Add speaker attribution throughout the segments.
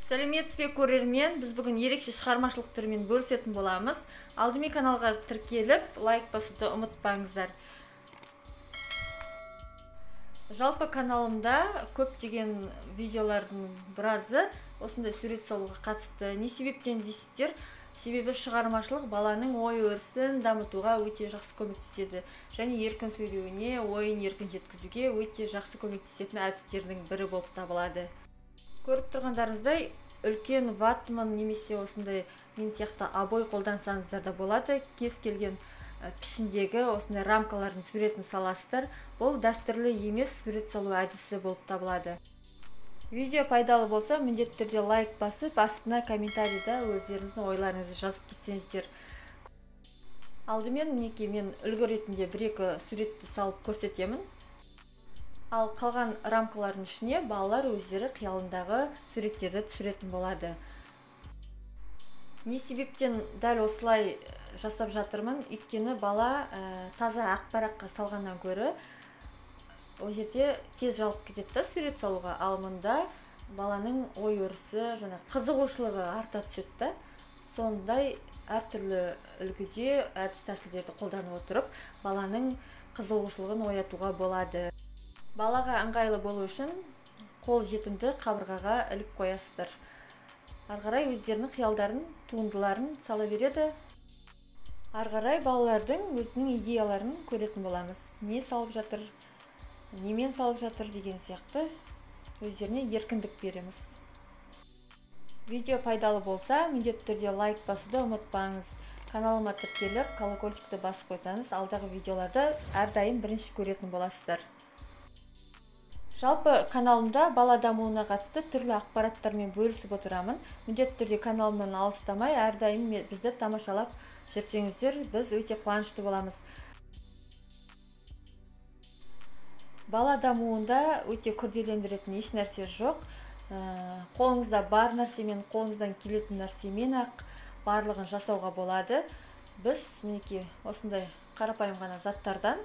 Speaker 1: Сәлеметсіз бе, көрермен! Біз бүгін ерекше шығармашылық түрімен бөлісетін боламыз. Алдымен каналға тіркеліп, лайк басуды ұмытпаңыздар. Жалпы каналымда көптеген видеолардың біразы осындай сурет салуға қатысты. Не себептен дейсіздер? Себебі шығармашылық баланың ой өрісін дамытуға өте жақсы көмектеседі және еркін сөйлеуіне, ойын еркін жеткізуге өте жақсы көмектесетін әдістердің бірі болып табылады. Көріп тұрғандарыңыздай, үлкен ватман немесе осындай мен сияқты обой қолдансаңыздар да болады. Кез келген пішіндегі осындай рамкалардың суретін саласыздар. Бұл дәстүрлі емес сурет салу әдісі болып табылады. Видео пайдалы болса, міндетті түрде лайк басып, астына комментарийда өздеріңіздің ойларыңызды жазып кетсеңіздер. Алдымен мінекей мен үлгі ретінде бір-екі суретті салып көрсетемін. Ал қалған рамкалардың ішіне балалар өздері қиялындағы суреттерді түсіретін болады. Не себептен дәл осылай жасап жатырмын? Өйткені бала таза ақ параққа салғаннан гөрі ол жерде тез жалығып кетеді да сурет салуға. Ал мұнда баланың ой өрісі, жаңа қызығушылығы арта түседі да. Сондай әртүрлі үлгіде әдіс тәсілдерді қолданып отырып, баланың қызығушылығын оятуға болады. Балаға ыңғайлы болу үшін қол жетімді қабырғаға іліп қоясыздар. Ары қарай өздерінің қиялдарын, туындыларын сала береді. Ары қарай балалардың өзінің идеяларын көретін боламыз. Не салып жатыр, немен салып жатыр деген сияқты өздеріне еркіндік береміз. Видео пайдалы болса, міндетті түрде лайк басуды ұмытпаңыз. Каналыма тіркеліп, колокольчикті басып қойсаңыз, алдағы видеоларды әрдайым бірінші көретін боласыздар. Жалпы каналымда бала дамуына қатысты түрлі ақпараттармен бөлісіп отырамын. Міндетті түрде каналымнан алыстамай, әрдайым бізді тамашалап жүрсеңіздер, біз өте қуанышты боламыз. Бала дамуында өте күрделендіретін еш нәрсе жоқ. Қолыңызда бар нәрсемен, қолыңыздан келетін нәрсемен ақ барлығын жасауға болады. Біз мінекей осындай қарапайым ғана заттардан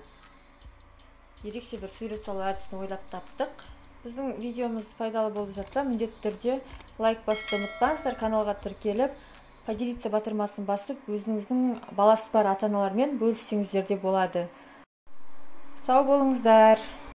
Speaker 1: ерекше бір сурет салу әдісін ойлап таптық. Біздің видеомыз пайдалы болып жатса, міндетті түрде лайк басуды ұмытпаңыздар. Каналға тіркеліп, поделиться батырмасын басып, өзіңіздің баласы бар ата-аналармен бөліссеңіздер де болады. Сау болыңыздар!